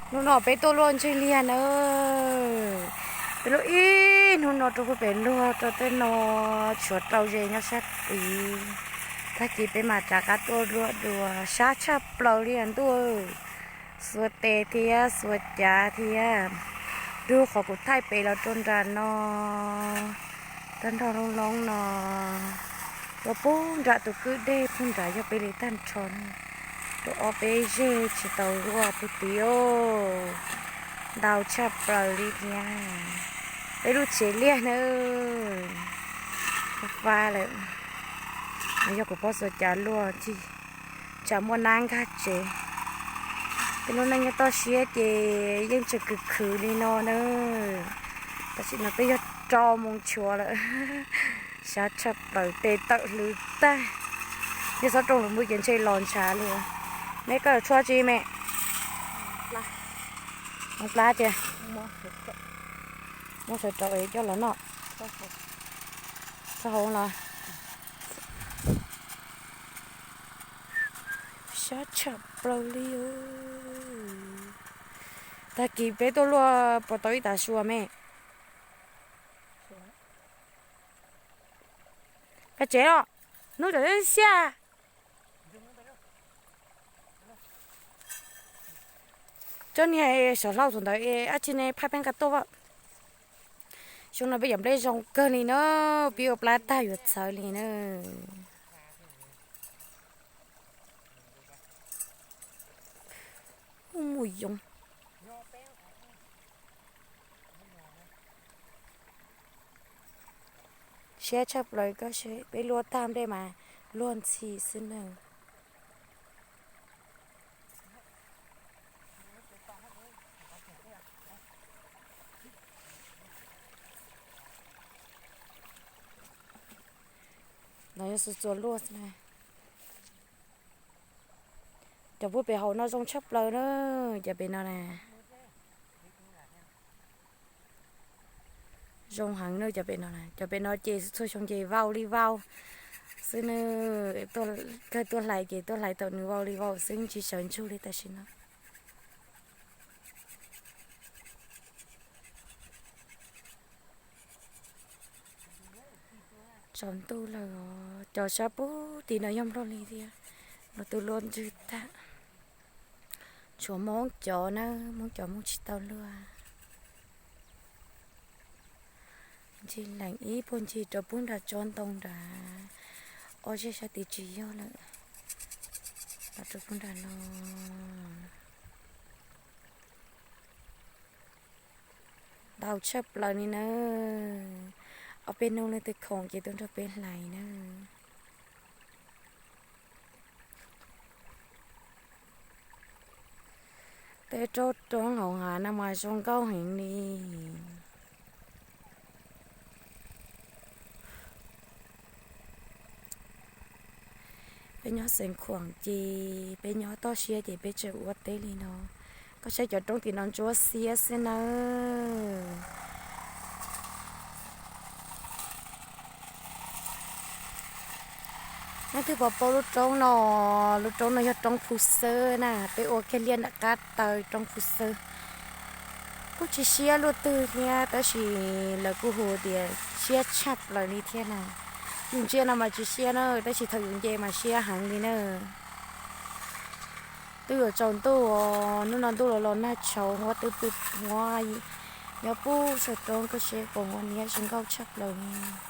Hnub no peb tuaj luaj ntseg liag nawb. Peb luaj ib hnub no rau pem luag rau tej no tshuav rau ze nyob sab tid. Tag kis peb mam rov qab tuaj luaj dua, sab tshaj plaws li ntuj. Xuas tes thiab xuas cav thiab. Rau qhov kuv thaij pem los rau nram no, tag nrho loo loo no, rau pug nram tus kwj deg pug nram yog peb li tag nrho na. Rau ob peb zeg tsis tau luaj pug tid. Ntau tshaj plaws li thiab. Peb lub tsev liaj na, fab fab lawm. Yog kuv pog xuas cav luaj tsis tsam muaj nab nkag tsev. Peb lub neej nyob toj siab ces yeej tseem khwv khwv li no na. Tam sim no peb yog rau moos tshuav lawm. Sab tshaj plaws tes tawm hlwv tag. Yog xob rooj lwm mus ces ntshe los ntshav li. Me koj yuav tshuaj tsi me? Hmoov plab tiag. Muab sawv rau es coj los noj. Txog hauv los. Sab tshaj plaws li. Tag kis peb tuaj luaj puas tau ib tav su me? Koj tsev os, hnub tam xiab. Cov niag saum hlau thaum ntawd dab tsi ne phaj peb nqa tuaj. Xyoo no peb cov nplej zoo kawg li na, pib ua plab tag yuav txhawv li na. Mus yoov. Siab tshaj plaws koj, peb luaj tag nplej mas luag ntxhi xwb na. No yog xu txua luaj xwb na. Cov pug pem hauv no zoo tshaj plaws na, cov pem no na. Zoo heev na cov pem no, cov pem no ces txhua xyoo ces vau li vau xwb na. Kawg tuaj hlais ces tuaj hlais tau nws vau li vau xwb, tsis sawv ntsug li tam sim no. Tsaus ntuj lawm os, cov sab pug tim no yog nplog li thiab, los twb luaj ntswg tag. Tshuav Hmoob cov na, Hmoob cov Hmoob tsis tau luaj. Ncig leem ib puag ncig rau pug nram tsob ntoo nrad, ob zej sab tid tsis yog lawm, los rau pug nram no. Ntau tshaj plaws li na. Ob peb hnub leej twg khoom ces tuaj nrog peb hlais na. Tej roob roob hauv hav no mas zoo nkauj heev li. Peb nyob Xeev Khuam ces peb nyob toj siab ces peb tseem ua teb li no. Koj saib cov roob tim no ntsuab xiab xwb nawb. Leej twg pom paub lub roob no, lub roob no yog roob Phu Xwb na, peb ua kiag liaj nram qab taw roob Phu Xwb. Kuj tsis siab luaj twg thiab tab sis lawv kuj hu tias siab tshaj plaws li thiab na. Yus ntsia no mas tsis siab na tab sis thaum yus nce mas siab heev li na. Twb yuav tsaus ntuj os, hnub no ntuj los los nag tshauv, huab twb pw huab, nyob pub saum roob koj saib puas huab niab zoo nkauj tshaj plaws li.